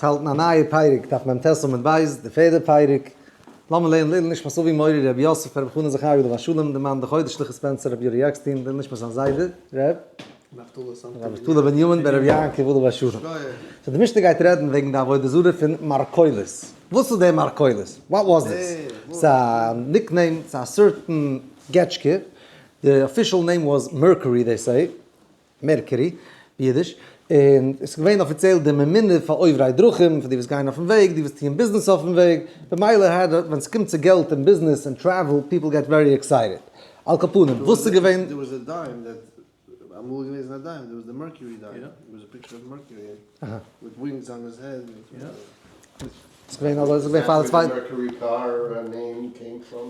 האלטן א נייע פרק, דף מ ט עמוד ב', די פערדע פרק. לאמיר לערנען לעילוי נשמת אבי מורי רבי יוסף רבי חנן זכריה עליו השלום, די מאן דחודש שליח ספענסער רבי יורי עקסטין, לעילוי נשמת זיין זיידע ר' נפתלי בנימין בן רבי יעקב עליו השלום. so די משנה גייט רעדן וועגן די עבודה זרה פון מרקוליס. וואס איז דער מרקוליס? What was this? ס'איז א nickname צו א certain געטשקע, די official name was Mercury they say. Mercury, אידיש, און עס איז געווען אפיציעל די ממונה פאר עוברי דרכים, פאר די וואס גייען אויפן וועג, די וואס טוען ביזנעס אויפן וועג, במילא ווען עס קומט צו געלט און ביזנעס און travel, people get very excited. על כל פנים, וואס איז געווען. There was a dime that, אמאל איז געוועזן א dime, there was the Mercury dime, there was a picture of Mercury with wings on his head. ס'איז געווען אזוי, ס'איז געווען פאר די צווייטע.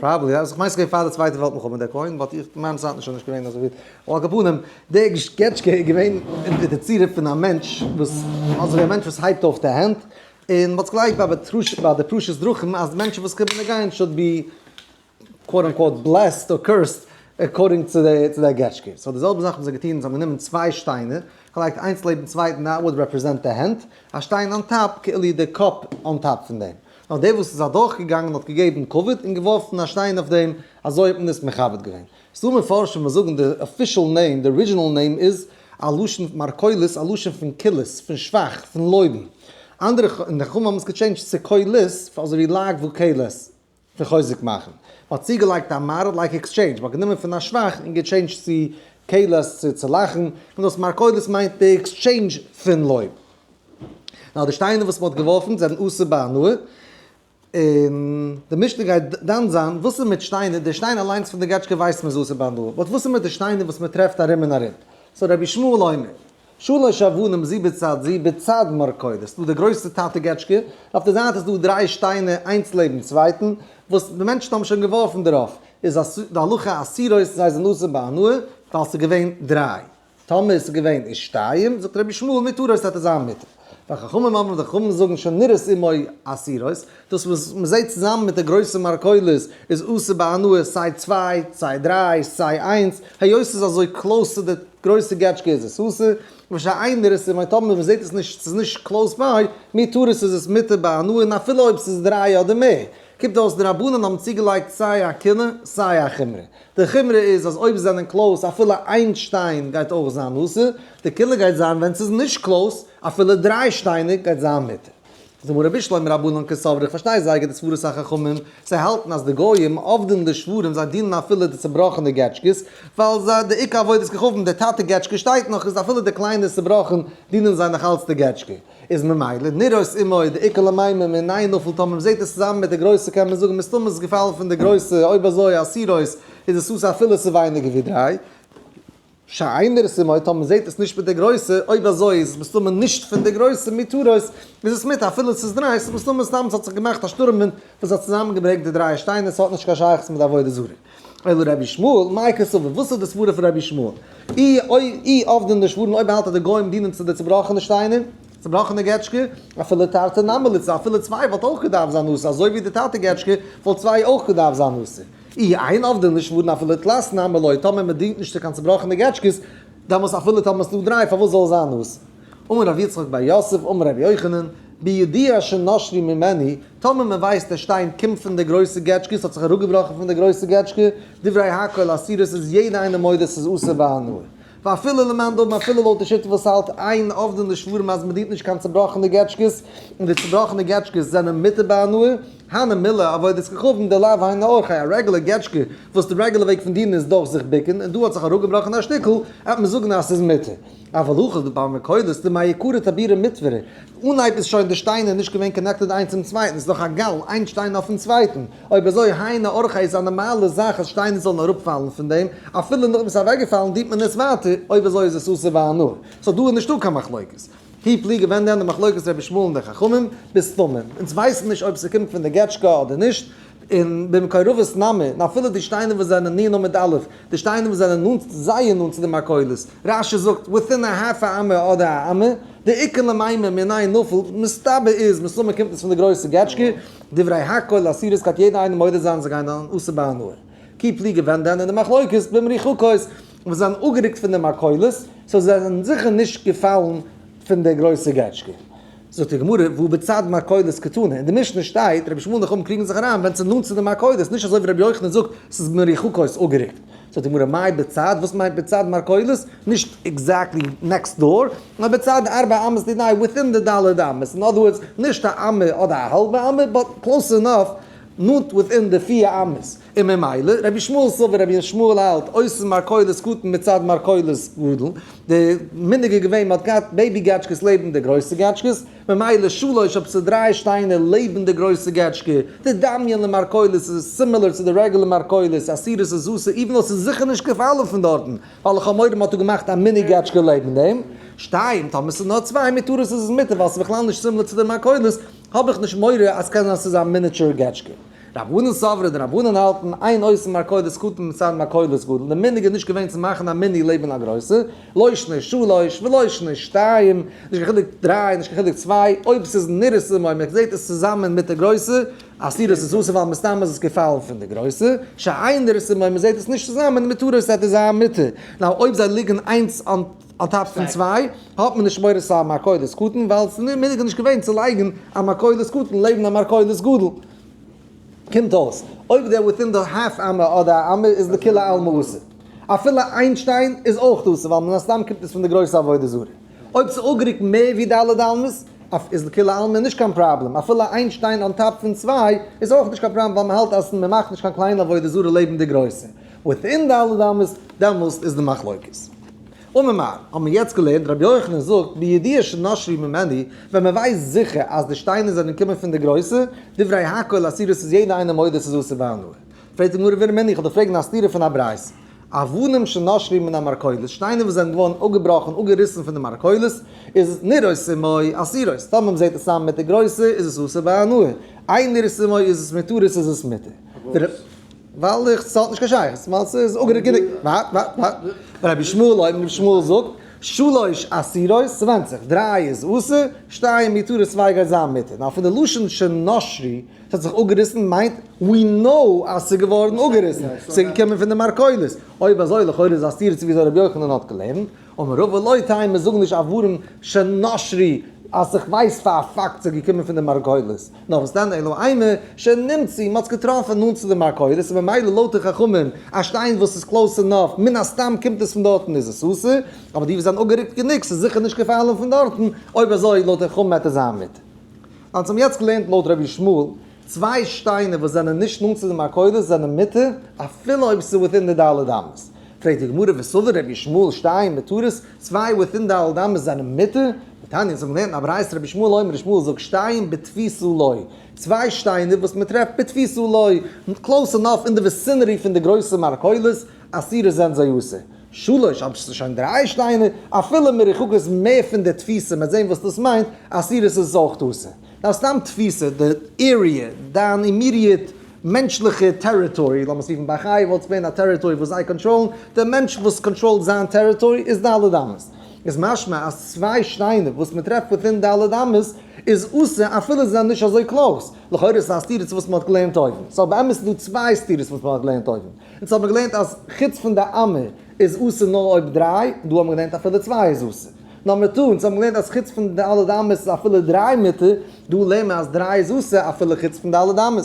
Probably, איך מיין ס'איז געווען פאר די צווייטע וועלט מלחמה דער coin, but איך מיין ס'האט נישט נישט געווען אזוי ווי. על כל פנים, דער געטשקע איז געווען אין די צורה פון א מענטש וואס, אזוי ווי א מענטש וואס הייבט אויף די הענט, און מ'האט עס געלייגט ביי די פרשת דרכים אז מענטשן וואס קומען און גייען should be quote unquote blessed or cursed according צו די צו די געטשקע. So די זעלבע זאך האבן זיי געטון, זיי האבן גענומען צוויי שטיינער, געלייגט איינס לעבן צווייטן that would represent די הענט, א שטיין on top כאילו די קאפ on top פון דעם. נאר דער וואס איז אדורך געגאנגען האט געגעבן כבוד און געווארפן א שטיין אויף דעם, אזוי האט מען עס מכבד געווען. ס'דא מפרשים וואס זאגן די official name, די original name איז א לשון מרקוליס, א לשון פון קולות, פון שבח, פון לויבן. אנדערע און די חכמים האבן עס גע change ט צו קולות, אזוי ווי לעג וקלס. פון חוזק מאכן. מ'האט צוגעלייגט א מר like exchange, מ'האט גענומען פון א שבח און גע change ט צו קלס צו צו לאכן, און דאס מרקוליס מיינט די exchange פון לויב. נאר די שטיינער וואס מ'האט געווארפן זענען אסור בהנאה, און די משנה גייט דן זיין וואס איז מיט שטיינער, די שטיין אליינס פון די געטשקע ווייסט מען איז אסור בהנאה, but וואס איז מיט די שטיינער וואס מ'טרעפט ארום און ארום? So רבי ישמעאל אומר. שלש אבנים זו בצד זו בצד מרקוליס, ס'דא די גרויסע טאטע געטשקע, אויף די זייט איז דא דריי שטיינער איינס לעבן צווייטן, וואס די מענטשן האבן שוין געווארפן דערויף, איז די הלכה אסירות זיי זענען אסור בהנאה, ווייל ס'איז געווען דריי. טאמער איז געווען ושתיים, זאגט רבי ישמעאל מותרות וועט עס זיין מותר. וחכמים אומרים די חכמים זאגן שנראות עמו אסירות, דאס וואס מ'זעט צוזאמען מיט די גרויסע מרקוליס איז אסור בהנאה סיי צוויי, סיי דריי, סיי איינס, היות ס'איז אזוי close צו די גרויסע געטשקע איז עס אסור, ושאין נראות עמו טאמער מ'זעט עס נישט, ס'איז נישט close by, מותרות איז עס מותר בהנאה און אפילו אויב ס'איז דריי אדער מער. קומט אויס די רבנן האבן צוגעלייגט סיי א קולא סיי א חומרא. די חומרא איז אז אויב זיי זענען close אפילו איין שטיין גייט אויך זיין אסור, די קולא גייט זיין ווען ס'איז נישט close אפילו דריי שטיינער גייט זיין מותר. זאגט רבי שלמה רבנן קסברי איך פארשטיי זייער גוט די סברות החכמים, זיי האלטן אז די גויים עבדין לשברים זיי דינען אפילו די צובראכענע געטשקעס, ווייל זיי די עיקר עבודת כוכבים די טאטע געטשקע שטייט נאך איז אפילו די קליינע איז צובראכן דינען זיי נאך אלץ די געטשקע, איז ממילא נראות עמו דאיכא למימר מנין נפל טאמער מ'זעט עס צוזאמען מיט די גרויסע קען מען זאגן מסתמא איז עס געפאלן פון די גרויסע אויב אזוי אסירות איז עס אסור אפילו עס איז ווייניגער ווי דריי. שאין נראות עמו, טאמער מ'זעט עס נישט מיט די גרויסע, אויב אזוי איז עס מסתמא נישט פון די גרויסע מותרות, איז עס מותר אפילו עס איז דריי, עס איז מסתמא סתם עס האט זיך געמאכט א שטורעם ווינט וואס האט צוזאמען געברענגט די דריי שטיינער, עס האט נישט קיין שייכות מיט עבודה זרה. אלא רבי ישמעאל, מאי קסבר, וואס איז די סברה פון רבי ישמעאל? אי אי עבדין לשברים, אויב האלט אז די גוים דינען צו די צובראכענע שטיינער, צובראכענע געטשקע, אפילו תרתי נמי ליתסר, אפילו צוויי וואלט אויך געדארפט זיין אסור, אזוי ווי די טאטע געטשקע וואלט צוויי אויך געדארפט זיין אסור. אי אין עבדין לשברים אפילו תלת נמי לא, טאמער מען דינט נישט צו קיין צובראכענע געטשקעס, דאמאלס אפילו טאמער ס'דא דריי פארוואס זאל עס זיין אסור? אמר רבי יצחק בר יוסף אמר רבי יוחנן, בידוע שנשרו ממנו, טאמער מען ווייסט דער שטיין קומט פון די גרויסע געטשקעס האט זיך אראפגעבראכן פון די גרויסע געטשקע, דברי הכל אסירות איז יעדע איינער מודה ס'איז אסור בהנאה. ואפילו למאן דאמר אפילו לויט די שיטה וואס האלט אין עבדין לשברים אז מ'דינט נישט קיין צובראכענע געטשקעס, און די צובראכענע געטשקעס זענען מותר בהנאה, הני מילי עבודת כוכבים דלאו היינו אורחיה, א רעגולער געטשקע וואס די רעגולער וועג פון דינען איז דורך זיך ביקן, און דא האט זיך אראפגעבראכן א שטיקל, עט מען זאגן אז ס'איז מותר. אבל הכא ביי מרקוליס דמעיקרא טבורי מיתברי, אנהייב איז שוין די שטיינער נישט געווען connected איינס צום צווייטן, ס'איז דאך א גל, איין שטיין אויפן צווייטן, אויב אזוי היינו אורחיה איז א נארמאלע זאך אז שטיינער זאלן אראפפאלן פון דעם, אפילו נאכדעם ס'איז אוועקגעפאלן דינט מען עס ווייטער, אויב אזוי איז עס אסור בהנאה. So דא איז נישטא קיין מחלוקת. כי פליגי ווען דען די מחלוקת רבי ישמעאל און די חכמים? בסתומים. אונז ווייסן נישט אויב ס'קומט פון די געטשקע אדער נישט, און במקורבות נמי, און אפילו די שטיינער וואס זענען נ' עמוד א', די שטיינער וואס זענען נאנט, זייער נאנט צו די מרקוליס, רש"י זאגט within a half a אמה אדער א אמה, דאיכא למימר מנין נפל, מסתבר איז, מסתמא קומט עס פון די גרויסע געטשקע, דברי הכל אסירות גייט יעדער איינער מודה זיין זיי גייען אן אסור בהנאה. כי פליגי ווען דען אין די מחלוקת במרוחקות וואס זענען אפגערוקט פון די מרקוליס, so זיי זענען זיכער נישט געפאלן פון די גרויסע געטשקע. זאגט די גמרא, והא בצד מרקוליס קתני, אין די משנה שטייט, רבי ישמעאל און די חכמים קריגן זיך אריין ווען ס'איז נאנט צו די מרקוליס, נישט אזוי ווי רבי יוחנן זאגט, ס'איז מרוחקות אפגערוקט. זאגט די גמרא, מאי בצד, וואס מיינט בצד מרקוליס? נישט exactly next door, נאר בצד ארבע אמות דידיה, within די ד' אמות, in other words, נישט א אמה אדער א האלבע אמה, but close enough, נאנט within די פיר אמות. און ממילא, רבי ישמעאל סבר, רבי ישמעאל האלט, עושין מרקוליס קטן מצד מרקוליס גדול, די מנהג איז געווען מ'האט געהאט baby געטשקעס לעבן די גרויסע געטשקעס, ממילא שלש אויב ס'איז דריי שטיינער לעבן די גרויסע געטשקע, דדמיין למרקוליס איז similar צו די regular מרקוליס, אסירות איז אסור, even though ס'איז זיכער נישט געפאלן פון דארטן, ווייל איך האב מורא מ'האט דא געמאכט א מיני געטשקע לעבן דעם. שתיים, טאמער ס'איז נאר צוויי מותרות איז עס מותר ווייל ס'איז בכלל נישט similar צו די מרקוליס, האב איך נישט מורא אז ס'קען זיין ס'איז א miniature געטשקע. רבנן סברי, די רבנן האלטן, אין עושין מרקוליס קטן מצד מרקוליס גדול, די מנהג איז נישט געווען צו מאכן א מיני לעבן א גרויסע, לא שנא שלש ולא שנא שתיים, נישט קיין חילוק דריי נישט קיין חילוק צוויי, אויב ס'איז נראות עמו מען זעט עס צוזאמען מיט די גרויסע, אסירות איז אסור ווייל מסתם איז עס געפאלן פון די גרויסע, שאין נראות עמו מען זעט עס נישט צוזאמען מותרות וועט עס זיין מותר, now אויב זיי ליגן איינס on top פון צוויי, האט מען נישט מורא ס'איז א מרקוליס קטן, ווייל ס'איז מנהג נישט געווען צו לייגן א מרקוליס קטן לעבן א מרקוליס גדול. קומט אויס, אויב דער within די half אמה אדער א אמה איז לכולי עלמא אסור. אפילו איין שטיין איז אויך אסור, ווייל מן הסתם קומט עס פון די גרויסע עבודה זרה. אויב ס'איז אפגערוקט מער ווי ד' אמות, איז לכולי עלמא נישט קיין פראבלעם. אפילו איין שטיין on top פון צוויי איז אויך נישט קיין פראבלעם, ווייל מ'האלט אז מ'מאכט נישט קיין קליינע עבודה זרה לעבן די גרויסע. within ד' אמות, דעמאלסט איז די מחלוקת. אמר מר, האבן מיר יעצט געלערנט, רבי יוחנן זאגט, בידיעה שנשרו ממנו, ווען מען ווייסט זיכער אז די שטיינער זענען געקומען פון די גרויסע, דברי הכל אסירות איז יעדער איינער מודה ס'איז אסור בהנאה. פרעגט די גמרא ורמינהו, איך וועל דיר פרעגן א סתירה פון א ברייתא. אבנים שנשרו מן המרקוליס, שטיינער וואס זענען געווארן אפגעבראכן, אפגעריסן פון די מרקוליס, איז נראות עמו אסירות, טאמער מען זעט עס צוזאמען מיט די גרויסע איז עס אסור בהנאה, אין נראות עמו איז עס מותרות איז עס מותר. ווייל איך ס'האט נישט קיין שייכות, ווייל ס'איז אפגערוקט גענוג. ווארט, ווארט, ווארט. רבי ישמעאל, אויב רבי ישמעאל זאגט, שלש אסירות, ס'ווענדט זיך, דריי איז אסור, שתיים מותרות צוויי גייט זיין מותר. נאר פון די לשון שנשרו, ס'האט זיך אפגעריסן מיינט we know אז ס'איז געווארן אפגעריסן, ס'איז געקומען פון די מרקוליס. אויב אזוי לכאורה איז א סתירה צו וויאזוי רבי יוחנן האט געלערנט. אמר רבא לא תימא זאג נישט אבנים שנשרו אז איך ווייס פאר א פאקט ס'איז געקומען פון די מרקוליס, נאר וואס דען אלא אימא שנמצאו מ'האט עס געטראפן נאנט צו די מרקוליס און ממילא לויט די חכמים א שטיין וואס איז close enough מן הסתם קומט עס פון דארטן איז עס אסור, אבער די וואס זענען אפגערוקט גענוג ס'איז זיכער נישט געפאלן פון דארטן, אויב אזוי לויט די חכמים וועט עס זיין מותר. אונז האבן יעצט געלערנט לויט רבי ישמעאל, צוויי שטיינער וואס זענען נישט נאנט צו די מרקוליס זענען מותר אפילו אויב ס'איז within די ד' אמות. פרעגט די גמרא וסבר רבי ישמעאל שתיים מותרות, צוויי within ד' אמות זענען מותר? דתניא אונז האבן געלערנט אין א ברייתא רבי ישמעאל אומר רבי ישמעאל זאגט שתיים בתפיסה לא, צוויי שטיינער וואס מען טרעפט בתפיסה לא, close enough אין די vicinity פון די גרויסע מרקוליס, אסירות זענען זיי אסור. שלש, אויב ס'איז שוין דריי שטיינער, אפילו מרוחקות מער פון די תפיסה, מ'וועט זען וואס דאס מיינט, אסירות איז עס אויך אסור. נאר סתם תפיסה, די area, דיין immediate מענטשליכע territory, לאמיר עס רופן ביי חי וואלט עס געווען א territory וואס זיי קאנטראלן, דער מענטש וואס קאנטראלט זיין territory איז ד' אמות. איז משמע אז צוויי שטיינער וואס מען טרעפט within ד' אמות איז אסור אפילו זיי זענען נישט אזוי close. לכאורה איז עס א סתירה צו וואס מען האט געלערנט אויבן. so באמת איז דא צוויי סתירות וואס מען האט געלערנט אויבן. אונז האבן געלערנט אז חוץ פון די אמה איז אסור נאר אויב דריי, דא האבן מיר געלערנט אפילו צוויי איז אסור. number two, אונז האבן געלערנט אז חוץ פון ד' אמות איז אפילו דריי מותר, דא לערנט מען אז דריי איז אסור אפילו חוץ פון ד' אמות.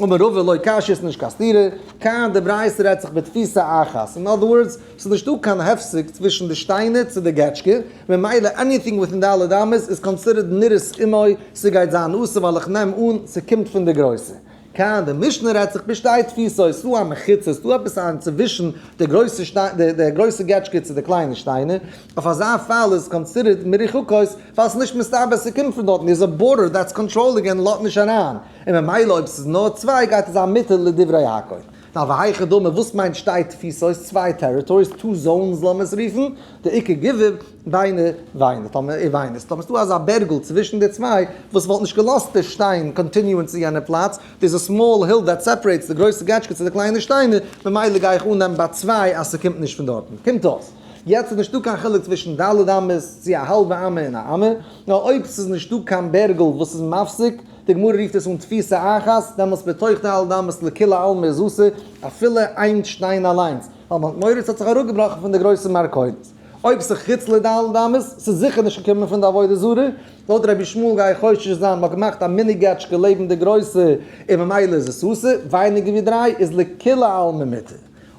אמר רבא לא קשיא איז נישט קיין סתירה, כאן די ברייתא רעדט זיך בתפיסה אחת, in other words, ס'איז נישטא קיין הפסק צווישן די שטיינער צו די געטשקע, ממילא anything within ד' אמות איז considered נראות עמו, ס'גייט זיין אסור ווייל איך נעם אן ס'קומט פון די גרויסע. כאן די משנה רעדט זיך בשתי תפיסות, ס'דא א מחיצה, ס'דא עפעס א אינצווישן די גרויסע שטיין, די גרויסע געטשקע צו די קליינע שטיינער, אויף אזא פאל איז considered מרוחקות, ווייל ס'איז נישט מסתבר אז ס'קומט פון דארטן, איז א border that's controlling און לאזט נישט אריין, און ממילא אויב ס'איז נאר צוויי גייט עס זיין מותר לדברי הכל. now והיכי דמי, וואס מיינט שתי תפיסות, צוויי territories, two zones לאמיר עס רופן, דאיכא גבעה ביני וביני, טאמער וביני, טאמער ס'דא אזא בערגל צווישן די צוויי וואס וואלט נישט געלאזט די שטיין continue ען צו יענע פלאץ, there's a small hill that separates די גרויסע געטשקע צו די קליינע שטיינער, ממילא גיי איך אננעמען ביי צוויי אז ס'קומט נישט פון דארטן. קומט אויס יעצט איז נישטא קיין חילוק צווישן ד' אמות צו א האלבע אמה און א אמה, נאר אויב ס'איז נישטא קיין בערגל וואס איז מפסיק, די גמרא רופט עס אן תפיסה אחת, דעמאלטס בתוך ד' אמות לכולי עלמא איז אסור אפילו איין שטיין אליינס, ווייל מ'האט מורא ס'האט זיך אראפגעבראכן פון די גרויסע מרקוליס. אויב ס'איז חוץ לד' אמות, ס'איז זיכער נישט געקומען פון די עבודה זרה, לויט רבי ישמעאל גיי איך חושש זיין מ'האט געמאכט א מיני געטשקע לעבן די גרויסע און ממילא איז עס אסור, ווייניגער ווי דריי איז לכולי עלמא מותר.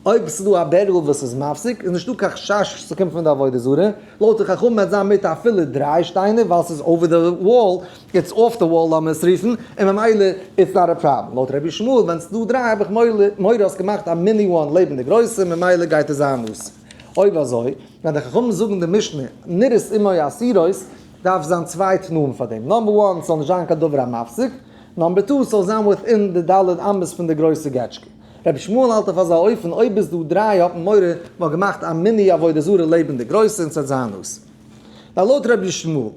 אויב ס'איז דא א בערגל וואס איז מפסיק איז נישטא קיין חשש ס'קומט פון די עבודה זרה, לויט די חכמים וועט זיין מותר אפילו דריי שטיינער ווייל ס'איז over the wall, it's off the wall לאמיר עס רופן, און ממילא it's not א פראבלעם. לויט רבי ישמעאל ווען ס'איז דא דריי האב איך מורא האסט געמאכט א mini one לעבן די גרויסע ממילא גייט עס זיין אסור. אויב אזוי ווען די חכמים זאגן די משנה נראות עמו אסורות דארף זיין צוויי תנאים פאר דעם, number one ס'זאל נישט זיין קיין דבר המפסיק, number two ס'זאל זיין within די ד' אמות פון די גרויסע געטשקע. רבי ישמעאל האלט אויף אזא אופן אויב איז דא דריי האט מען מורא מ'האט געמאכט א מיני עבודה זרה לעבן די גרויסע און ס'וועט זיין אסור. ווייל לויט רבי ישמעאל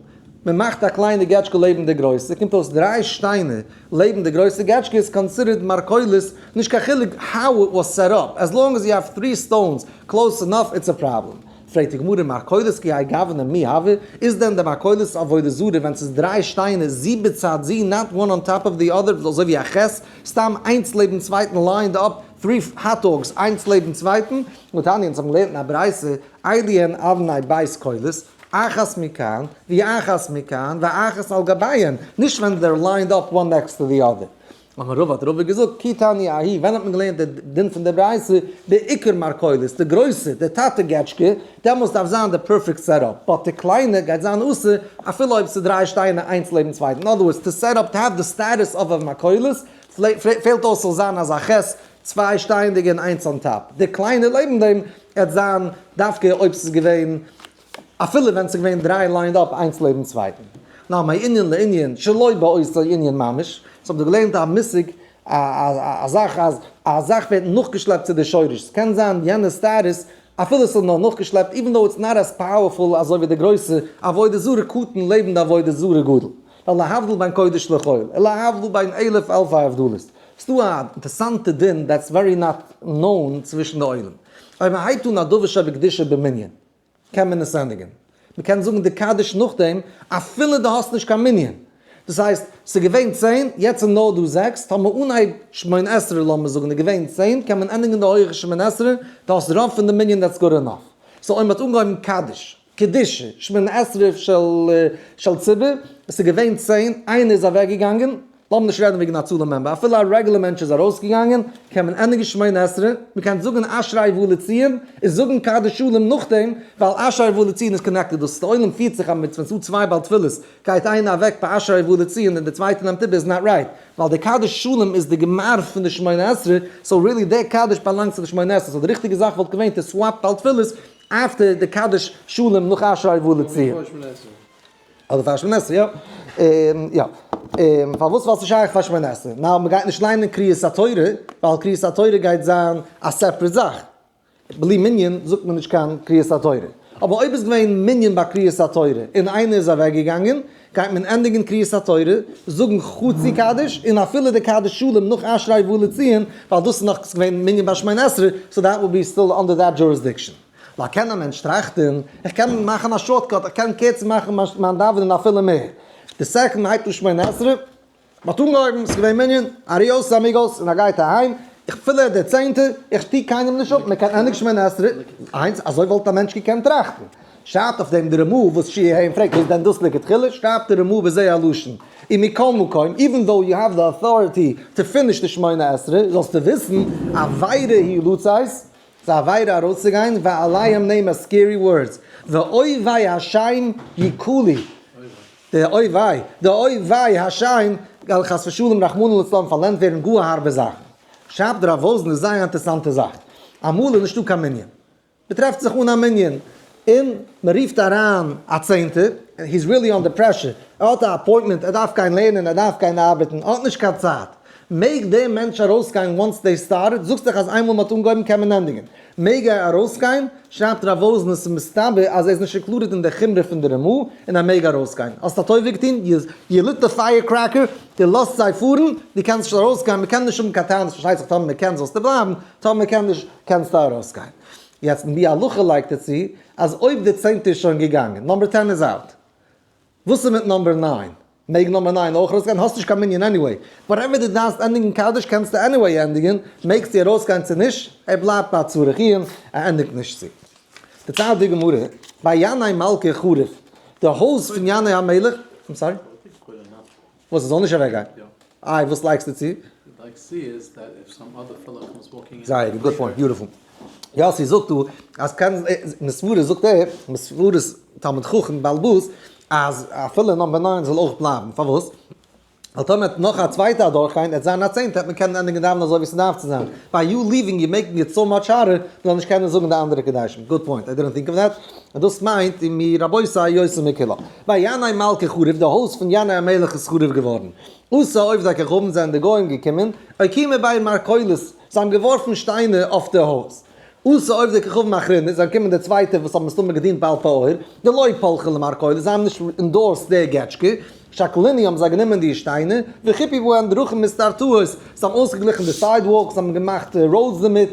מען מאכט א קליינע געטשקע לעבן די גרויסע קומט אויס דריי שטיינער לעבן די גרויסע געטשקע איז considered מרקוליס נישט קיין חילוק how it was set up as long as you have three stones close enough it's a problem. פרעגט די גמרא מרקוליס כי האי גוונא מי הוי, איז דען די מרקוליס עבודה זרה ווען ס'איז דריי שטיינער זו בצד זו not one on top of the other אזוי ווי א ח' סתם איינס לעבן צווייטן lined up three hot dogs איינס לעבן צווייטן, והתניא אונז האבן געלערנט אין א ברייתא אלו הן אבני בית קולת, אחת מכאן ואחת מכאן ואחת על גביהן, נישט ווען they're lined up one next to the other. אמר רבא האט רבא געזאגט, כי תניא ההיא, ווען האט מען געלערנט די דין פון די ברייתא, בעיקר מרקוליס, די גרויסע, די טאטע געטשקע, דעמאלס דארף זיין די perfect setup, but די קליינע גייט זיין אסור, אפילו אויב ס'איז דריי שטיינער איינס לעבן צווייטן, in other words, to set up to have the status of א מרקוליס, פעלט אויס ס'זאל זיין אזא ח', צוויי שטייענדיגע און איינס on top, די קליינע לעבן דעם עט זיין דווקא אויב ס'איז געווען אפילו ווען ס'איז געווען דריי lined up איינס לעבן צווייטן. נאר מענין לענין שלא באותו ענין ממש, סאו האבן זיי געלערנט א מושג א זאך אז א זאך ווערט נאכגעשלעפט צו די שורש, ס'קען זיין יענע סטאטוס אפילו ס'איז נאר נאכגעשלעפט even though it's not as powerful אזוי ווי די גרויסע עבודה זרה קטן לעבן די עבודה זרה גדול, ווייל להבדיל בין קודש לחול, להבדיל בין אלף אלפי הבדלות. ס'דא א אינטערסאנטע דין that's very not known צווישן די עולם. אויב מ'הייבט אן א דבר שבקדושה במנין. קען מען עס ענדיגען. מען קען זאגן די קדיש נאכדעם אפילו דו האסט נישט קיין מנין. דאס הייסט, ס'איז געווען צען, יעצט איז נאר דא זעקס, טאמער אנהייב שמונה עשרה לאמיר זאגן איז געווען צען, קען מען ענדיגן די הויעכע שמונה עשרה, דו האסט רוב פון די מנין that's good enough. so אויב מען האט אנגעהויבן קדיש, קדושה, שמונה עשרה של ציבור, עס איז געווען צען, איינער איז אוועקגעגאנגען, לאמיר נישט רעדן וועגן הצלה member, אפילו א רעגולער מענטש איז ארויסגעגאנגען, קען מען ענדיגן שמונה עשרה, מען קען זאגן אשרי ובא לציון, און זאגן קדיש שלם נאכדעם, ווייל אשרי ובא לציון איז connected, דאס די עולם פירט זיך אז ווען ס'דא צוויי בעל תפילות, גייט איינער אוועק ביי אשרי ובא לציון און דער צווייטער נעמט איבער איז not right, ווייל די קדיש שלם איז די גמר פון די שמונה עשרה, so really דער קדיש באלאנגט צו די שמונה עשרה, so די ריכטיגע זאך וואלט געווען to swap בעל תפילות after די קדיש שלם נאך אשרי ובא לציון. אדער פאר שמונה עשרה, יא. יא. פארוואס ווייל ס'איז שייך פאר שמונה עשרה? נאר מ'גייט נישט ליינען קריאת התורה, ווייל קריאת התורה גייט זיין א separate זאך. בלי מנין זאגט מען נישט קיין קריאת התורה. אבער אויב איז געווען מנין ביי קריאת התורה און איינער איז אוועקגעגאנגען, גייט מען ענדיגן קריאת התורה, זאגן חצי קדיש, און אפילו די קדיש שלם נאך אשרי ובא לציון, ווייל דאס איז נאך געווען מנין ביי שמונה עשרה, so that will be still under that jurisdiction. ווייל קען א מענטש טראכטען, איך קען מאכן א shortcut, איך קען קערצער מאכן מיין דאווענען אפילו מער. די second מ'הייבט אן שמונה עשרה, מ'האט אנגעהויבן, ס'איז געווען מנין, adios amigos, און ער גייט אהיים, איך אפילו דער צענטער, איך טו קיינעם נישט אפ, מ'קען ענדיגן שמונה עשרה, איינס, אזוי וואלט א מענטש געקענט טראכטן. שרייבט אויף דעם די רמ"א וואס שיהי' פרעגט, וואס איז דען דאס לכתחילה? שרייבט די רמ"א בזה הלשון, ומכל מקום, even though you have the authority to finish די שמונה עשרה, זאלסטו וויסן, עבירה היא לצאת, ס'איז א עבירה ארויסצוגיין, ועליהם נאמר scary words, ואויבי השם יקלו, די אוי וויי, די אוי וויי השם, גייט חס ושלום רחמנא לצלן פארלענדט ווערן גאר הארבע זאכן. שרייבט רב וואזנער זייער אינטערסאנטע זאך, אמאל איז נישטא קיין מנין, מ'טרעפט זיך אן א מנין, און מ'רופט אריין א צענטער, he is really under pressure, ער האט א appointment, ער דארף גיין לערנען, ער דארף גיין ארבעטן, ער האט נישט קיין צייט, מעג דער מענטש ארויסגיין once they started? זאגסט דאך אז איינמאל מ'האט אנגעהויבן קען מען ענדיגן. מעג ער ארויסגיין? שרייבט רב וואזנער ס'איז מסתבר אז ער איז נישט included אין די חומרא פון די רמ"א און ער מעג ארויסגיין. האסט א טובה געטון, you lit the fire cracker, דו לאזט זיי פארן, דו קענסט נישט ארויסגיין, מ'קען נישט האבן קיין טענות, פארשטייט זיך טאמער מ'קען זאלסטו בלייבן, טאמער מ'קען נישט קענסטו ארויסגיין. יעצט אין די הלכה לייגט ער צו אז אויב די צענטע איז שוין געגאנגען, number ten איז out. וואס איז מיט number ניין? מעג number ניין אויך ארויסגיין? האסט נישט קיין מנין anyway. Whatever דו דארפסט ענדיגן קדיש קענסטו anyway ענדיגן, מעגסטו ארויסגיין צו נישט, ער בלייבט ביי צריך עיון, ער ענדיגט נישט צו. דערציילט די גמרא, בי ינאי מלכא חרוב, די הויז פון ינאי המלך, I'm sorry? וואס עס זאל נישט אוועק גיין? איי וואס לייגסטו צו? זייער גוט, good point, beautiful. יאסי זאגט דא אז קען, מסברה זאגט ער, מסברת תלמיד חכם בעל בית, אז אפילו number 9 זאל אויך בלייבן, פארוואס? ווייל טאמער וועט נאך א צווייטע אדורכגיין, עט זיין א צענטע, וועט מען קענען ענדיגן דאווענען אזוי ווי ס'דארף צו זיין. By you leaving you making it so much harder, מ'זאל נישט קענען זאגן די אנדערע קדשים. Good point, I didn't think of that. און דאס מיינט מי רבותי יותר מכולא. בי ינאי מלכא חרוב, די הויז פון ינאי המלך איז חרוב געווארן. אתו עובדי כוכבים זענען די גוים געקומען, אוקימו ביה מרקוליס, זיי האבן געווארפן שטיינער אויף די הויז. אתו עובדי כוכבים אחריני, זיי קומען די צווייטע וואס האבן מסתמא געדינט בעל פעור, דלא פלחו למרקוליס, זיי האבן נישט endorsed די געטשקע, שקלינהו האבן זיי גענומען די שטיינער, וחיפו בהן דרכים מסתרתאות, זיי האבן אויסגעגליכן די sidewalks, זיי האבן געמאכט roads דערמיט,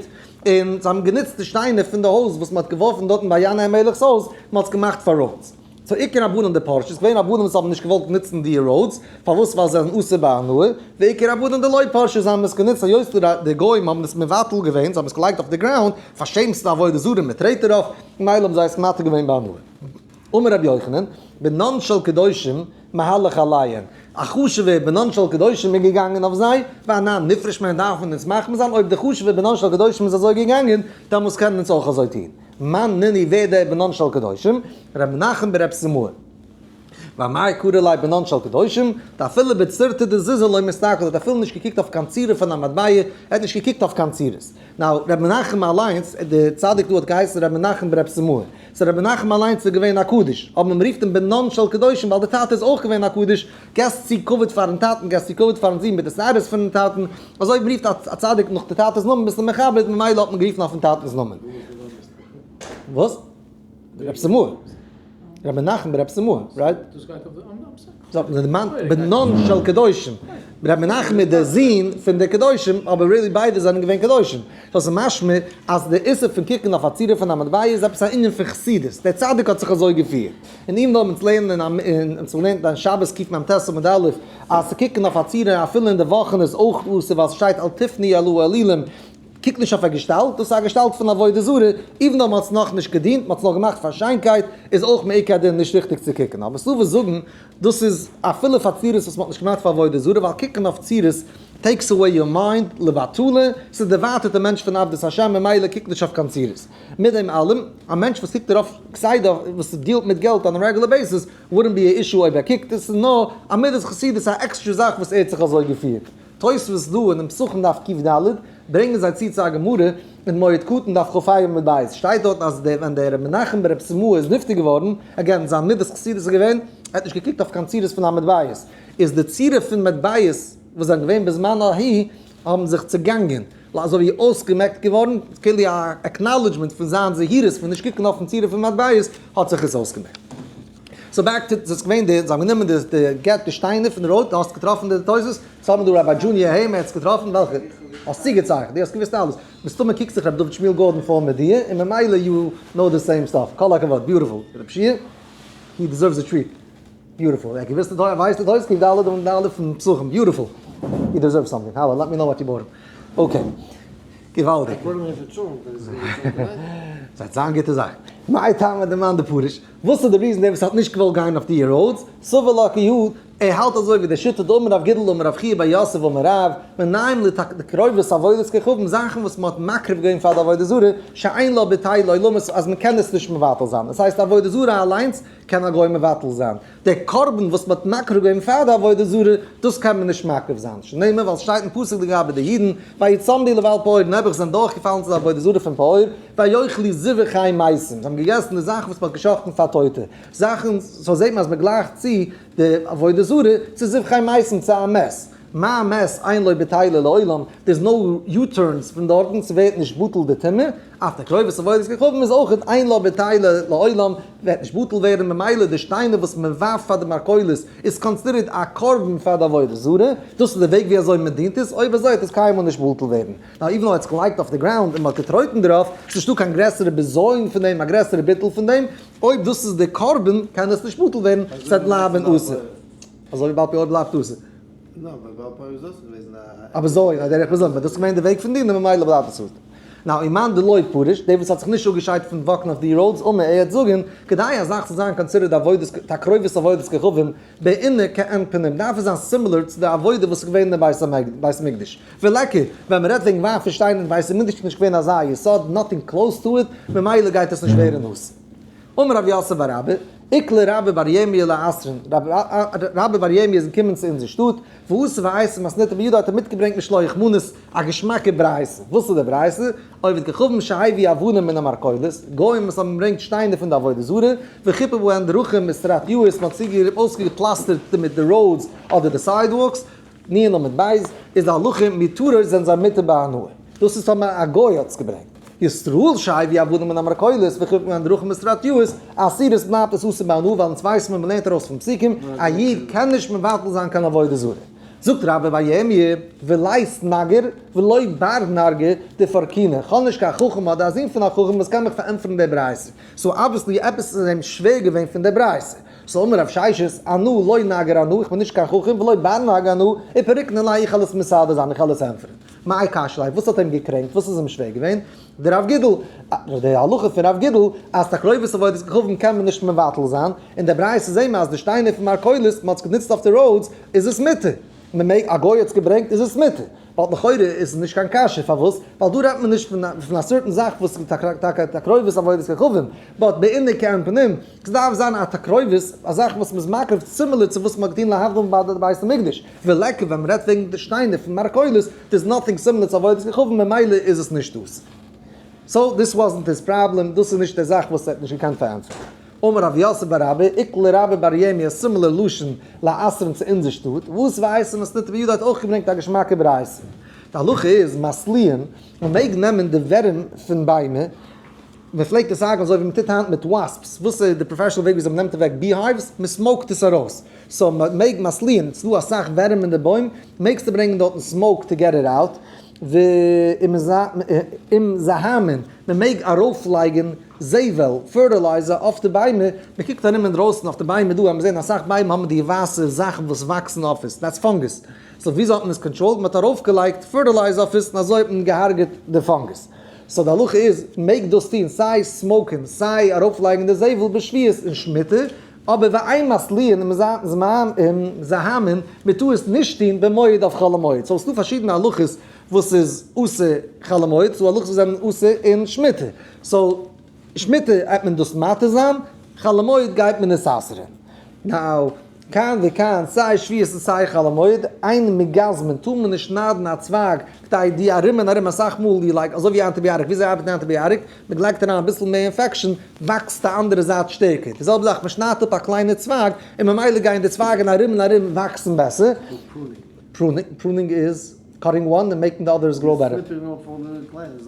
און זיי האבן גענוצט די שטיינער פון די הויז וואס מען האט געווארפן דארטן ביי ינאי המלך'ס הויז, מען האט עס געמאכט פאר roads. So איכא רבנן דפרשי, ס'איז געווען רבנים וואס האבן נישט געוואלט נוצן די roads, פארוואס? ווייל זיי זענען אסור בהנאה, ואיכא רבנן דלא פרשי, זיי האבן עס גענוצט היות די גוים האבן עס מבטל געווען, זיי האבן עס געלייגט אויף די ground, פארשעמסט די עבודה זרה, מען טרעט דערויף, ממילא האבן זיי עס מתיר געווען בהנאה. אמר רבי יוחנן, בנן של קדושים מהלך עליהן, א חשוב'ער בנן של קדושים איז געגאנגען אויף זיי, ואנן נפרוש מהן דארף מען אונז מחמיר זיין, אויב דער חשוב'ער בנן של קדושים איז אזוי געגאנגען, דאמאלס קענען אונז אויך אזוי טון. מאן נינהו ווער דער בנן של קדושים? ר' מנחם ברב סימאי. ואמאי קרי ליה בנן של קדושים? דאפילו בצורתא דזוזא לא מסתכל, ער האט אפילו נישט געקוקט אויף קיין צורה פון א מטבע, ער האט נישט געקוקט אויף קיין צורות. Now, ר' מנחם אליינס, דער צדיק דא האט געהייסן ר' מנחם ברב סימאי. So ר' מנחם אליינס איז געווען א קדוש. אבער מען רופט אים בנן של קדושים ווייל דער טאטע איז אויך געווען א קדוש. געסט צו כבוד פארן טאטן, געסט צו כבוד פארן זון מיט די שערות פונעם טאטן. אזוי ווי מ'רופט א צדיק נאך די טאטע'ס נאמען ביסטו מכבד, ממילא האט מען גערופן אויפן טאטע'ס נאמען. וואס? רב סימאי. רבי מנחם ברב סימאי, right? דאס גייט אויף די אנדערע פסוק. זאגט מען דערמאנט בנן של קדושים. רבי מנחם איז דער זון פון די קדושים, אבער really ביידע זענען געווען קדושים. So ס'איז משמע אז די איסור פון קוקן אויף א צורה פון א מטבע איז עפעס א ענין פון חסידות. דער צדיק האט זיך אזוי געפירט. און אים וועלן אונז לערנען אין אונז האבן געלערנט אין שבת קמ"ט עמוד א' אז צו קוקן אויף א צורה אפילו אין די וואכן איז אויך אסור ווייל ס'שטייט אל תפנו אל האלילים, קוק נישט אויף א געשטאלט, דאס איז א געשטאלט פון עבודה זרה, even though מ'האט עס נאכנישט געדינט, מ'האט עס נאר געמאכט פאר שיינקייט, איז אויך מעיקר הדין נישט ריכטיג צו קוקן. אבער ס'דא וואס זאגן דאס איז אפילו פאר צורות וואס מ'האט נישט געמאכט פאר עבודה זרה, ווייל קוקן אויף צורות takes away your mind לבטלה, ס'דערווייטערט די מענטש פון עבדות השם, ממילא קוק נישט אויף קיין צורות. מיט דעם אלעם, א מענטש וואס קוקט דערויף כסדר, וואס deal ט מיט געלט on a regular basis, wouldn't be a issue אויב ער קוקט, עס איז נאר א מידת חסידות, א עקסטרע זאך וואס ער האט זיך אזוי געפירט. תוספות דא אינעם פסחים דף קד, ברענגען זיי צו צו א גמרא אין מועד קטן דף כ"ה עמוד ב', שטייט דארטן אז דער ווען דער רבי מנחם ברב סימאי איז נפטר געווארן, again זיין מידת חסידות איז געווען, ער האט נישט געקוקט אויף קיין צורות פון א מטבעות, איז די צורה פון מטבעות וואס זענען געווען בזמן ההיא האבן זיך צעגאנגען, אזוי ווי אויסגעמעקט געווארן, כאילו א acknowledgement פון זיין זהירות פון נישט קוקן אויפן צורה פון מטבעות, האט זיך עס אויסגעמעקט. So back to, ס'איז געווען די, זיי האבן גענומען די די געט די שטיינער פון די road, דו האסט געטראפן די תוס'? ס'האט מען דא Rabbi Junior היים, ער האט עס געטראפן, וועלכע? האסט צוגעצייכנט, דו האסט געוואוסט אלעס. מסתמא קוקט זיך רבי דוד שמואל גארדאן פאר מיט דיר, און ממילא you know the same stuff. כל הכבוד, beautiful. רב שיע, he deserves a treat. Beautiful. ער האט געוואוסט די תוס', ער ווייסט די תוס', קוק די אלע די אלע פון פסחים, beautiful. He deserves something. האלא, let me know what you bought him. Okay. געוואלדיג. ס'וועט זיין גוטע זאכן. מאי טעמא דמאן דפריש? וואס איז די reason דער וואס האט נישט געוואלט גיין אויף די roads? סבר לה כי הוא, ער האלט אזוי ווי די שיטה דאמר רב גידל אמר רב חייא בר יוסף אמר רב, מנין לתקרובת עבודת כוכבים, זאכן וואס מען האט מקריב געווען פאר די עבודה זרה, שאין לה ביטול לעולמות אז מען קען עס נישט מבטל זיין, דאס הייסט עבודה זרה אליינס קען א גוי מבטל זיין, דער קרבן וואס מען האט מקריב געווען פאר די עבודה זרה, דאס קען מען נישט מקריב זיין, שנאמר ווייל ס'שטייט אין פסוק לגבי די אידן, ויצמדו לבעל פעור, נעבעך זענען דורכגעפאלן צו די עבודה זרה פון פעור, ויאכלו זבחי מתים, זיי האבן געגעסן די זאכן וואס מען האט געשחט'ן פאר טויטע, זאכן, so זעט מען אז מען גלייכט צו די עבודה זרה צו זבחי מתים, צו א מת, מה מת אין לו בטילה לעולם, there is no U-turns פון דארטן, ס'ווערט נישט בטל די טומאה, אף תקרובת עבודת כוכבים איז אויך אין לה בטילה לעולם, וועט נישט בטל ווערן, ממילא די שטיינער וואס מען ווארפט פאר די מרקוליס איז considered א קרבן פאר די עבודה זרה, דאס איז די וועג ווי אזוי מען דינט עס, אויב אזוי וועט עס קיינמאל נישט בטל ווערן. Now even though ער האט עס געלייגט אויף די ground און מען האט געטרויטן דערויף, איז נישטא קיין גרעסערע בזיון פון דעם, א גרעסערע ביטול פון דעם, אויב דאס איז די קרבן קען עס נישט בטל ווערן, ס'וועט בלייבן אסור. אזוי ווי בעל פעור בלייבט אסור. ניין, ווייל בעל פעור איז אסור געוועזן א. אבער זוי, א דרך בזיון, ווען דאס איז געווען די וועג פון דינען ממילא בלייבט עס אסור. Now, ומאן דלא פריש, דער וואס האט זיך נישט אפגעשיידט פון walk ן אויף די roads, אמר ער וועט זאגן, כדי א זאך צו זיין considered עבודת, תקרובת עבודת כוכבים, בעינא כעין פנים, דארף עס זיין similar צו די עבודה וואס איז געווען אין די בית המקדש. וליכא, ווען מען רעדט וועגן ווארפן שטיינער אין בית המקדש איז נישט געווען אזא יסוד, nothing close to it, ממילא גייט עס נישט ווערן אסור. אמר רב יוסף בר אבא, איקלע רבה בר ירמי' לאתרין, רבה בר ירמי' איז געקומען צו אונזער שטאט, ואתא ואייתי מתניתא בידיה האט ער מיטגעברענגט משלוח מנות, א געשמאקע ברייתא. וואס איז די ברייתא? עובד כוכבים שהביאו אבנים מן המרקוליס, גוים וואס האבן געברענגט שטיינער פון די עבודה זרה, וחיפו בהן דרכים וסרטיאות, מען האט אויסגעפלאסטערט דערמיט די roads אדער די sidewalks, נ' עמוד ב', איז די הלכה מותרות זענען זיי מותר בהנאה. דאס איז טאמער א גוי האט עס געברענגט. ישראל שהביאו אבנים מן המרקוליס וחיפו בהן דרכים וסרטיאות, אסורות בלייבט עס אסור בהנאה ווייל אונז ווייסן מען מ'לערנט ארויס פון פסוקים, א איד קען נישט מבטל זיין קיין עבודה זרה. זאגט רבה בר ירמי' ולית נגר ולא בר נרגא דפרקינא, כ'האב נישט קיין חכם אדער א זון פון א חכם וואס קען מיך פארענטפערן די ברייתא. So obviously עפעס איז אים שווער געווען פון די ברייתא. So אמר רב ששת, אנא לא נגר אנא, איך בין נישט קיין חכם, ולא בר נרגא אנא, ופריקנא ליה איך וועל עס מסדר זיין, איך וועל עס ענטפערן. מאי קשיא ליה, וואס האט אים געקרענקט, וואס איז אים שווער געווען? די רב גידל, די הלכה פון רב גידל, אז תקרובת עבודת כוכבים קען מען נישט מבטל זיין, אין די ברייתא זעהן מיר אז די שטיינער פון מרקוליס, מען האט עס גענוצט אויף די roads, איז עס מותר. מען מעג, א גוי האט עס געברענגט איז עס מותר. But לכאורה איז עס נישט קיין קשיא, פארוואס? ווייל דא רעדט מען נישט פון א certain זאך וואס איז תקרובת עבודת כוכבים, but בעינא כעין פנים, ס'דארף זיין א תקרובת, א זאך וואס מ'איז מקריב similar צו וואס מ'האט געטון להבדיל ביי די בית המקדש, וליכא ווען מ'רעדט וועגן די שטיינער פון מרקוליס, there's nothing similar צו עבודת כוכבים ממילא איז עס נישט דאס. So this wasn't his problem, דאס איז נישט די זאך וואס ער האט נישט געקענט פארענטפערן. אמר רב יוסף בר אבא, איקלע רבה בר ירמי' א similar לשון לאתרין צו אונזער שטאט, ואתא ואייתי מתניתא בידיה האט אויך געברענגט א געשמאקע ברייתא. די הלכה איז, מתליעין, מען מעג נעמען די ווערים פון ביימער, מען פלעגט עס זאגן אזוי ווי מען טוט היינט מיט wasps, וואס איז די professional וועג וויאזוי מען נעמט אוועק beehives? מען smoke ט עס ארויס. So מען מעג מתליעין, ס'איז דא אסאך ווערים אין די בוים, מעגסטו ברענגען דארטן smoke to get it out, ומזהמין, מען מעג ארויפלייגן זבל, fertilizer, אויף די ביימער, מען קוקט ארום אינדרויסן אויף די ביימער דא, אז מען זען אסאך ביימער האבן די ווייסע זאכן וואס וואקסן אויף עס, that's fungus, so וויאזוי האט מען עס controlled? מען האט ארויפגעלייגט fertilizer אויף עס און אזוי האט מען געהארגעט די fungus. So די הלכה איז, מעג דאס טון סיי smoke ן סיי ארויפלייגן די זבל בשביעית און שמיטה, אבער ואין מתליעין ומזהמין, מען טאר עס נישט טון במועד אויף חול המועד. So ס'דא פארשידענע הלכות וואס איז אסור חול המועד, ס'דא הלכות וואס זענען אסור אין שמיטה. So שמיטה גייט מען דאס מתיר זיין, חול המועד גייט מען עס אסר'ן. Now, כאן וכאן, סיי שביעית און סיי חול המועד, אין מגזמין, טאר מען נישט שניידן א צווייג, כדי די ארום און ארום אסאך מאל די like, אזוי ווי antibiotic, וויאזוי ארבעט antibiotic? מען לייגט אריין אביסל מער infection, וואקסט די אנדערע זייט שטערקער. די זעלבע זאך, מען שניידט אפ א קליינע צווייג, און ממילא גייען די צווייגן ארום און ארום וואקסן בעסער. Pruning איז cutting one and making the others grow better.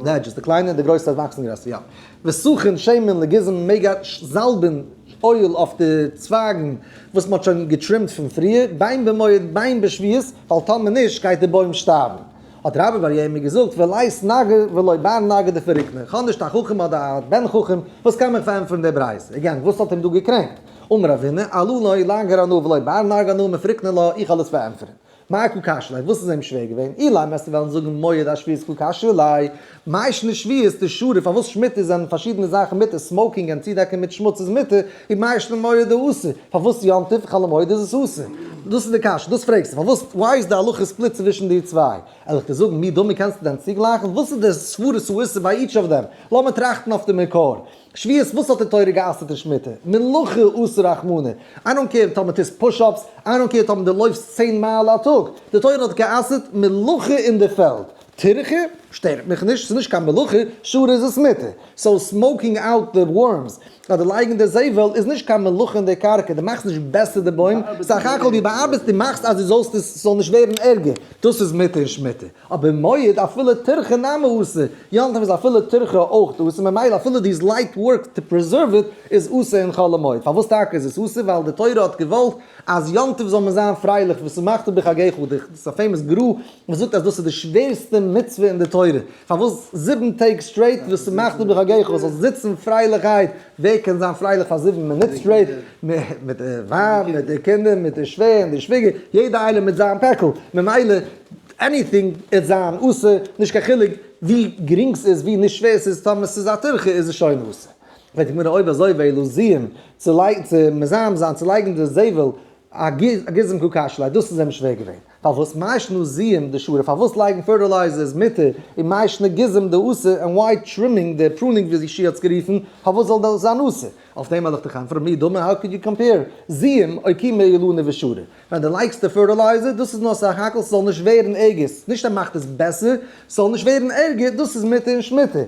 די edges, די קליינע און די גרויסע וואקסן גרעסער, יא. וסכין שמן לגיזום מעג זאלבן oil אויף די צווייגן וואס מען האט שוין גע trim ט פון פריער, בין במועד בין בשביעית, ווייל טאמער נישט גייט די בוים שטארבן. האט רבה בר ירמי' געזאגט, ולית נגר ולא בר נגר דפריקנא, איך האב נישט א חכם אדער א בן חכם וואס קען מיך פארענטפערן די ברייתא. Again, וואס האט אים דא געקרענקט? אמר רבינא, אנא לא נגר אנא ולא בר נגר אנא מפריקנא לה, איך וועל עס פארענטפערן. מאי קא קשיא ליה, וואס איז אים שווער געווען? אילימא וועסטו וועלן זאגן מועד אשביעית קא קשיא ליה, מאי שנא שביעית דשרי, פארוואס שמיטה זענען פארשידענע זאכן מותר, smoking און צודעקן מיט שמוץ איז מותר, און מאי שנא מועד דאסור, פארוואס יום טוב חול המועד איז עס אסור? דאס איז די קשיא, דאס פרעגסטו, פארוואס why איז די הלכה split צווישן די צוויי? וועל איך דיר זאגן, מי דמי קענסטו דען צוגלייכן? וואס איז די סברת האיסור ביי each of them? לאמיר טראכטן אויף די מקור. שביעית וואס האט די תורה גע'אסר'ט אין שמיטה? מלאכה אסר רחמנא. I don't care טאמער טוסט push-ups, I don't care טאמער דו לויפסט 10 מייל א טאג. די תורה האט גע'אסר'ט מלאכה אין די פעלד. טירחה? שטערט מיך נישט, ס'איז נישט קיין מלאכה, שרי איז עס מותר. So smoking out the worms, אדער לייגן די זבל איז נישט קיין מלאכה אין די קרקע, דו מאכסט נישט בעסער די בוים, סך הכל דו באארבעטסט, דו מאכסט אז דו זאלסט עס ס'זאל נישט ווערן ערגער, דאס איז מותר אין שמיטה. אבער מועד אפילו טירחא נמי אסור, יום טוב איז אפילו טירחא אויך אסור, ממילא אפילו these light work to preserve it איז אסור אין חול המועד. פארוואס טאקע איז עס אסור? ווייל די תורה האט געוואלט אז יום טוב זאל מען זיין פרייליך, ושמחת בחגך, דאס איז א famous גר"א וואס זאגט אז דאס איז די שווערסטע מצוה אין די תורה, פארוואס זיבן טעג straight ושמחת בחגך, זאלסט זיצן פרייליכהייט, ווער קען זיין פרייליך פאר 7 מינוט straight, מיט די ווייב, מיט די קינדער, מיט די שווער און די שוויגער, יעדע איינער מיט זיין פעקל, ממילא. Anything עט זיין אסור, נישט קיין חילוק ווי גרינג ס'איז ווי נישט שווער ס'איז, טאמער ס'איז א טירחה איז עס שוין אסור. פרעגט די גמרא אויב אזוי ואלא זיהום, צו לייגן צו מזהם זיין צו לייגן די זבל אגיזום קא קשיא ליה, דאס איז אים שווער געווען. פארוואס מאי שנא זיהום דשרי, פארוואס לייגן fertilizer איז מותר, און מאי שנא גיזום דאסור, און why trimming, די pruning ווי יהושע האט עס גערופן, פארוואס זאל דאס זיין אסור? אויף דעם וועל איך דיך ענטפערן, מי דמי, how could you compare זיהום אוקומי אילנא ושרי? ווען דו לייגסט די fertilizer, דאס איז נאר סך הכל ס'זאל נישט ווערן ערגער, נישט ער מאכט עס בעסער, ס'זאל נישט ווערן ערגער, דאס איז מותר אין שמיטה.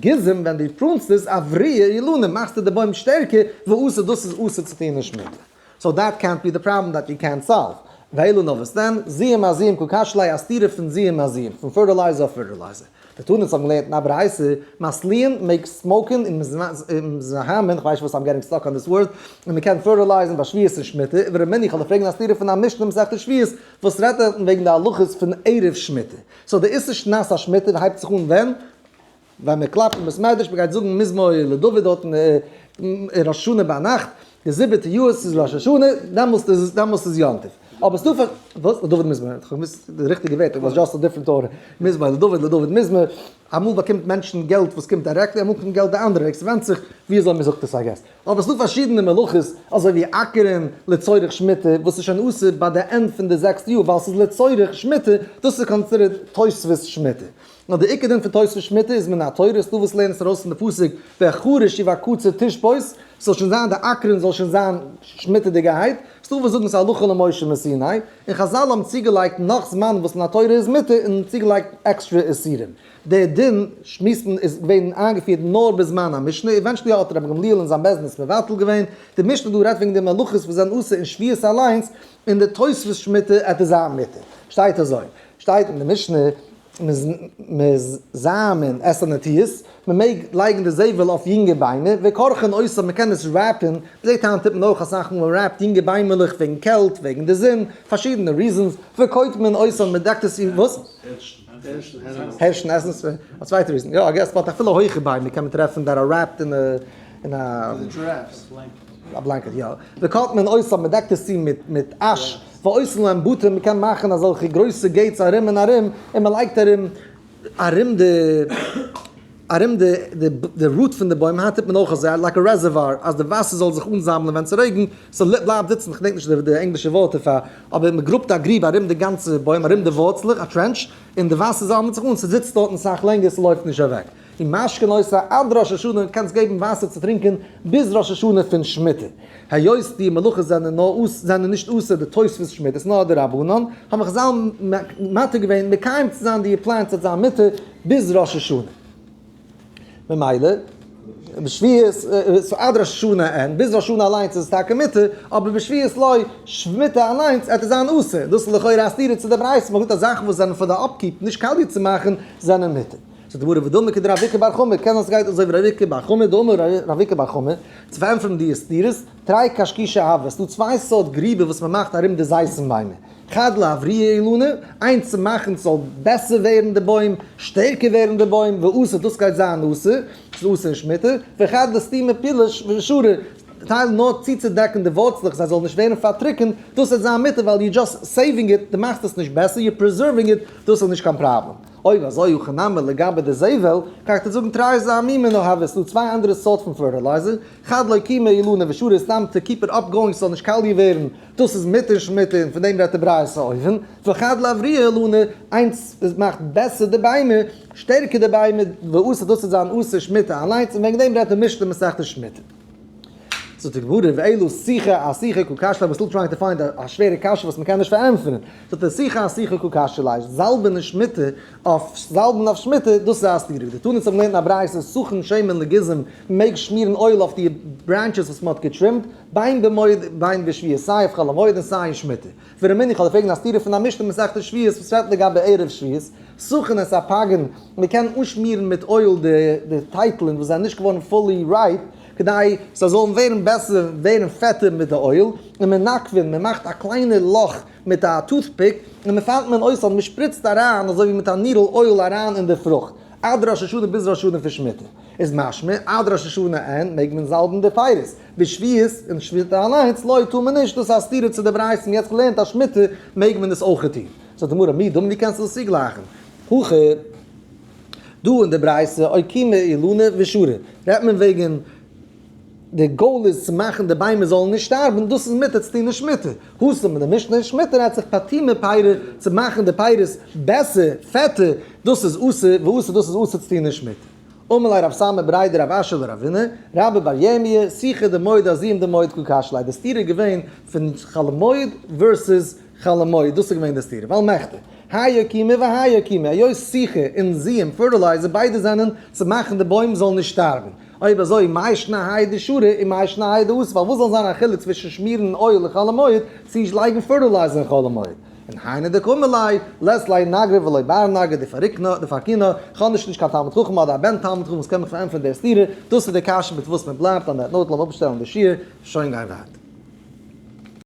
גיזום, ווען דו prune סט עס, אברויי אילנא, מאכסטו די בוים שטערקער, ואסור, דאס איז אסור צו טון אין שמיטה. so that קענט בי די פראבלעם דעט יו קענט סאלוו. ואלא נאר וואס דען? זיהום אזיהום קא קשיא ליה א סתירה פון זיהום אזיהום, פון fertilizer אויף fertilizer. דתניא האבן געלערנט אין א ברייתא, מתליעין מעג smoke ען און מזהמין, כ'ווייס נישט וואס I'm getting stuck on this word, און מ'קען fertilize ן ביי שביעית און שמיטה, ורמינהו כ'וועל דיר פרעגן א סתירה פון א משנה מסכת שביעית וואס רעדט דארטן וועגן די הלכות פון ערב שמיטה. so די איסור שנת השמיטה הייבט זיך אן ווען? ווען מען קלאפט אין בית מדרש, מען גייט זאגן מזמור לדוד דארט אין ראש השנה ביינאכט, די זיבעטע יאר, ס'איז ראש השנה, דעמאלסט איז דעמאלסט איז יום טוב. אבער ס'דא פאר, וואס? לדוד מזמור, איך האב געמוזט די ריכטיגע ווערטער, it was just a different order, מזמור לדוד, לדוד מזמור, אמאל באקומט מענטשן געלט וואס קומט directly, אמאל קומט געלט די אנדערע וועג, ס'ווענדט זיך ווי אזוי מען זאגט עס I guess. אבער ס'דא פארשידענע מלאכות, אזוי ווי אקערן לצורך שמיטה, וואס איז שוין אסור ביי די end פון די זעקסטע יאר ווייל ס'איז לצורך שמיטה, דאס איז considered תוספות שמיטה. נאר די עיקר דין פון תוספות שמיטה איז מן התורה, ס'דא וואס לערנען עס ארויס פון די פסוק והחריש ובקציר תשבות, ס'זאל שוין זיין די אקערן זאל שוין זיין שמיטה'דיגערהייט, ס'דא וואס זאגן ס'איז הלכה למשה מסיני, און חזל האבן צוגעלייגט נאך זמן וואס מן התורה איז מותר און צוגעלייגט עקסטרע איסורים. דער דין שמועסן איז געווען איינגעפירט נאר בזמן המשנה, eventually האט רבי גמליאל און זיין בית דין עס מבטל געווען, די משנה דא רעדט וועגן די מלאכות וואס זענען אסור אין שביעית אליינס, און די תוספות שמיטה עט עס זיין מותר. שטייט אזוי, שטייט אין די משנה, מזהמין את הנטיעות, מען מעג לייגן די זבל אויף יונגע ביימער, וכורכין אותן, מען קען עס wrap ן, מ'זעט היינט טוט מען אויך אסאך מאל מען wrap ט יונגע ביימעלעך וועגן קעלט, וועגן די זון, פארשידענע reasons, וקוטמין אותן, מען דעקט עס, וואס? הערשן עסן, א צווייטע reason, יא I guess, but אפילו הויכע ביימער קען מען טרעפן that are wrapped אין א א blanket, יא. וקוטמין אותן, מען דעקט עס צו מיט אש, ועושין להם בתים, מען קען מאכן אזעלכע גרויסע gates ארום און ארום, און מען לייגט ארום ארום די ארום די די root פון די בוים, היינט טוט מען אויך אזוי, like א reservoir, אז די וואסער זאל זיך אנזאמלען ווען ס'רעגנט, ס'בלייבט זיצן, כ'דענק נישט די ענגלישע ווארט דערפאר, אבער מען גראבט א גריב ארום די גאנצע בוים, ארום די ווארצלעך, א trench, און די וואסער זאמלט זיך אן, ס'זיצט דארטן סאך לענגער, ס'לויפט נישט אוועק. ומשקין אותן עד ראש השנה, קענסט געבן וואסער צו טרינקען ביז ראש השנה פון שמיטה. היות די מלאכות זענען נאר אסור, זענען נישט אסור די תוספות שמיטה, ס'איז נאר א דרבנן, האבן חזל מתיר געווען מקיים צו זיין די plants וועט זיין מותר ביז ראש השנה. ממילא, בשביעית, so עד ראש השנה אין, ביז ראש השנה אליינס איז עס טאקע מותר, אבער בשביעית לא, שמיטה אליינס עט עס זיין אסור. דאס איז לכאורה א סתירה צו די ברייתא, מ'האט געזאגט אז זאכן וואס זענען פאר די upkeep נישט קאליע צו מאכן זענען מותר. זאגט די גמרא ודילמא כדרב איקא בר חמא, קען זיין ס'גייט אזוי ווי רב איקא בר חמא, דאמר רב איקא בר חמא, צו פארענטפערן די סתירות, תרי קשקושי הוו, ס'דא צוויי סארט גריבער וואס מ'מאכט ארום די זיתים ביימער, חד לאברויי אילנא, איינס צו מאכן ס'זאל בעסער ווערן די בוים, שטערקער ווערן די בוים, ואסור דאס גייט זיין אסור, ס'איז אסור אין שמיטה, וחד לסתומי פילשי ושרי, טייל נאר צוצודעקן די ווארצלעך זיי זאלן נישט ווערן פארטריקענט, דאס וועט זיין מותר ווייל you just saving it, דו מאכסט עס נישט בעסער, you preserving it, דאס איז נישט קיין פראבלעם. אויב אזוי הכי נמי לגבי די זבל, קען איך דיר זאגן תרי זעמימי הוו, ס'דא צוויי אנדערע סארט פון fertilizer, חד לאוקומי אילנא ושרי סתם to keep it up going ס'זאל נישט קאליע ווערן, דאס איז מותר שמיטה און פון דעם רעדט די ברייתא אויבן, וחד לאברויי אילנא, איינס איז מאכט בעסער די ביימער, שטערקער די ביימער, ואסור דאס איז זיין אסור שמיטה אליינס און וועגן דעם רעדט די משנה מסכת שמיטה. זאגט די גמרא ואלא סיכא אסיכא קא קשיא ליה, we're still trying to find א שווערע קשיא וואס מ'קען נישט פארענטפערן, זאגט ער סיכא אסיכא קא קשיא ליה, זאלבן אין שמיטה אויף זאלבן אויף שמיטה, דאס איז א סתירה, דתניא האבן געלערנט אין א ברייתא סכין שמן לגיזום, מ'מעג שמירן oil אויף די branches וואס מ'האט געטרימט, בין במועד בין בשביעית, סיי אויף חול המועד און סיי אין שמיטה. ורמינהו איך וועל פרעגן א סתירה פון א משנה מסכת שביעית וואס רעדט לגבי ערב שביעית, סכין את הפגין, מ'קען אנשמירן מיט oil די טייטלען וואס זענען נישט געווארן fully ripe, כדי זיי זאלן ווערן בעסער, ווערן פעטער מיט די oil, ומנקבין, מען מאכט א קליינע לאך מיט א toothpick, ומפטמין אותן, מען שפריצט אריין אזוי ווי מיט א needle oil אריין אין די פרוכט, עד ראש השנה ביז ראש השנה פון שמיטה. איז משמע, עד ראש השנה אין, מעג מען זאלבן די פירות, בשביעית, אין שמיטה אליינס, לא, טאר מען נישט, דאס איז א סתירה צו די ברייתא, מ'האט יעצט געלערנט אז שמיטה מעג מען עס אויכעט טון. זאגט די גמרא, מי דמי ווי קענסטו דאס צוגלייכן? הכא דא אין די ברייתא אוקומי אילנא ושרי רעדט מען וועגן די goal איז צו מאכן די ביימער זאלן נישט שטארבן, דאס איז מותר צו טון אין שמיטה. התם אין די משנה אין שמיטה רעדט זיך פטומי פירי צו מאכן די פירות בעסער, פעטער, דאס איז אסור, ואסור דאס איז אסור צו טון אין שמיטה. אמר ליה רב סמא בריה דרב אשי לרבינא, רבה בר ירמיה, סיחא דמועד אזיום דמועד קא קשיא ליה, די סתירה איז געווען פון חול המועד versus חול המועד, דאס איז געווען די סתירה, ווייל מכדי, האי אוקומי והאי אוקומי, היות סיחא און זיום, fertilizer, ביידע זענען צו מאכן די בוים זאל נישט שטארבן. אויב אזוי מאי שנא האי דשרי און מאי שנא האי דאסור, פארוואס זאל זיין א חילוק צווישן שמירן oil אין חול המועד צו לייגן fertilizer אין חול המועד? און היינו דקאמר ליה, לית ליה נגרא ולא בר נגרא דפריקנא דפרקינא, כ'האב נישט נישט קיין תלמיד חכם אדער א בן תלמיד חכם וואס קען מיך פארענטפערן די סתירה, דאס איז די קשיא מיט וואס מען בלייבט, on that note לאמיר אפשטעלן די שיעור, שוין גיין ווייטער.